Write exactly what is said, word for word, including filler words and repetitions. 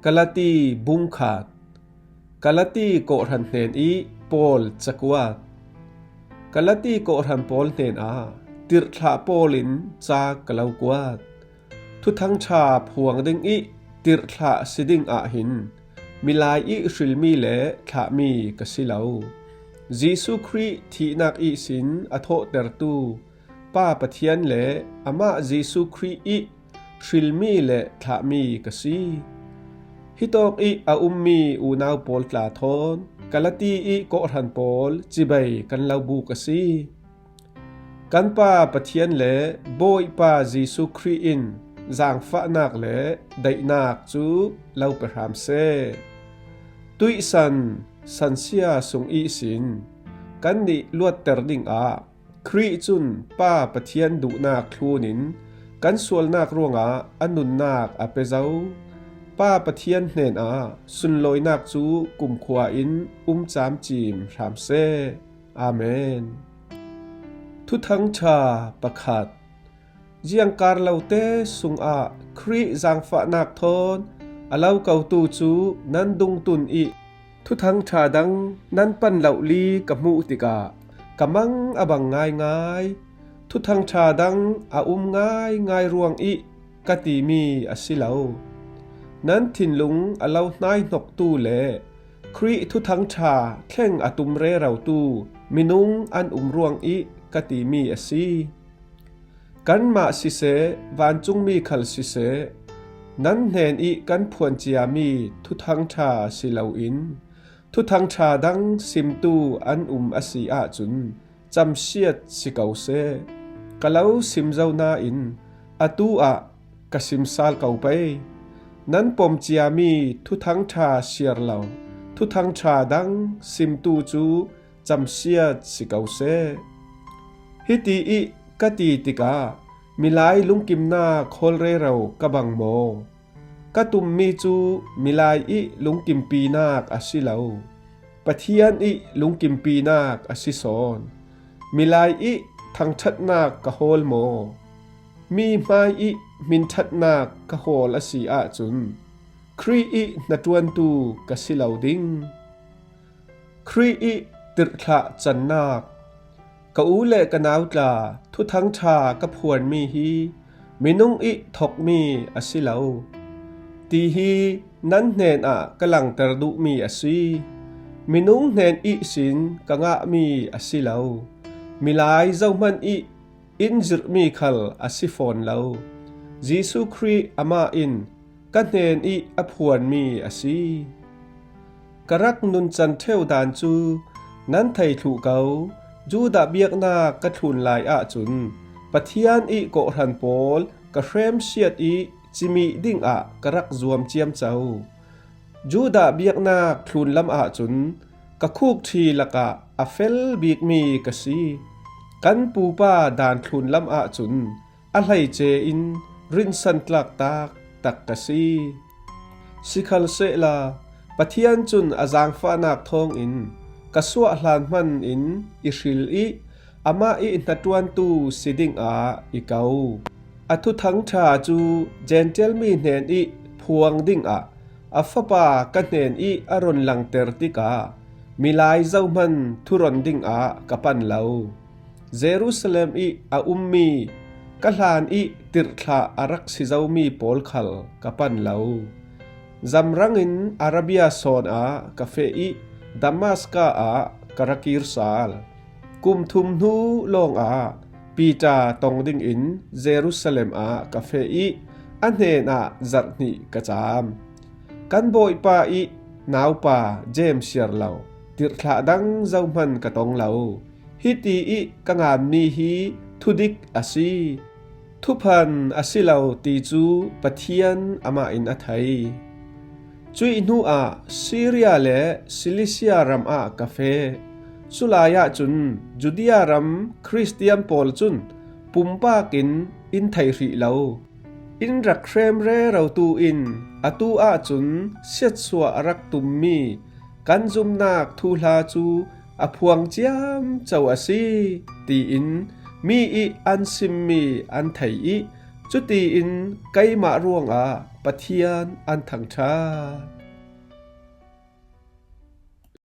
Galati bung khat. Galati kawhhran hnen ih Paul cakuat. Galati kawhhran pawl hnenah tirhthlah pawlin ca ka lo kuat. Thuthang ṭha phuang ding ih tirhthlah si dingah hin milai ih hrilmi le thlahmi ka si lo. Jesuh Khrih thihnak ihsin a thawhtertu Pa Pathian le amah Jesuh Khrih ih hrilmi le thlahmi ka si. Hitawk ih a ummi unau pawl tla thawn Galati ih kawhhran pawl cibai kan lo buk a si. Kan Pa Pathian le Bawipa Jesuh Khrih in zangfahnak le daihnak cu lo pe hram seh. Tuihsan sansia sung ihsin kannih luatter dingah Khrih cun Pa Pathian duhnak thlunin kan sualnak ruangah a nunnak a pe zo. Pa Pathian hnenah sunlawinak cu kumkhua in um camcim hram seh. Amen. Thuthang ṭha pakhat. Ziangkar lote sungah Khrih zangfahnak thawn a lo kotu cu nan dungtun ih Thuthang ṭha dang nan pan lohli ka hmuh tikah ka mang a bang ngaingai. Thuthang ṭha dang a um ngaingai ruangih ka timi a si lo. Nan thinlung a lo hnaihnoktu le Khrih Thuthang ṭha thleng a tum rerotu minung an um ruangih ka timi a si. Kanmah siseh, vancungmi khal siseh, nan hnenih kan phuan ciami Thuthang ṭha si loin Thuthang ṭha dang simtu an um a si ahcun camsiat si ko seh. Ka lo sim zo nain atu ah ka sim sal ko pei. Nan pom ciami Thuthang ṭha siar lo Thuthang ṭha dang simtu cu camsiat si ko seh. Hiti ih ka ti tikah milai lungkimnak hawl rero ka bang maw? Ka tummi cu milai ih lungkimpinak a si lo, Pathian ih lungkimpinak a si sawn. Milai ih thangṭhatnak ka hawl maw? Mi hmai ih hminṭhatnak ka hawl a si ahcun Khrih ih hnaṭuantu ka si lo ding. Khrih ih tirhthlah cannak. Ka u le ka nau tla, Thuthang ṭha ka phuanmi hi minung ih thokmi a si lo, ti hi nan hnenah ka langter duhmi a si. Minung hnen ihsin ka ngahmi a si lo, milai zohman ih in zirhmi khal a si fawn lo. Jesuh Khrih amah in ka hnenih a phuanmi a si. Ka rak nuncan ṭheu dan cu nan thei thluh ko. Judah biaknak ka thlun lai ahcun Pathian ih kawhhran pawl ka hremsiat ih cimih dingah ka rak zuam ciamco. Judah biaknak thlunlam ahcun ka khukṭhi lakah a fel bikmi ka si. Kan pupa daan thlunlam ahcun a hleice in rinsan tlaktak tak ka si. Sikhalsehla Pathian cun a zaangfahnak thawngin ka suah hlan hman in i hril ih amah ih hnaṭuantu si dingah i ko. A Thuthang ṭha cu Jentail mi hnenih phuang dingah a Fapa ka hnenih a ron langter tikah milai zohman thuron dingah ka pan lo. Jerusalem ih a ummi ka hlan ih tirhthlah a rak si zomi pawl khal ka pan lo. Zamrangin Arabia sawn ah ka feh ih Damaska ah ka ra kir sal. Kum thum hnu lawngah Peter tong dingin Jerusalem ah ka feh ih a hnenah zarh hnih ka cam. Kan Bawipa ih naupa Jeim siar lo tirhthlah dang zohman ka tong lo. Hiti ih ka nganmi hi thudik a si, thuphan a si lo ti cu Pathian amah in a thei. Cuih hnuah Syria le Cilicia ram ah ka feh. Culai ahcun Judea ram Khristian pawl cun pumpak in in thei hrih lo. In rak hrem rerotu in atu ahcun siatsuah a rak tummi kan zumnak thuhla cu a phuang ciamco a si, tiin mi ih an simmi an thei ih, cutiin keimah ruangah Pathian an thangṭhat.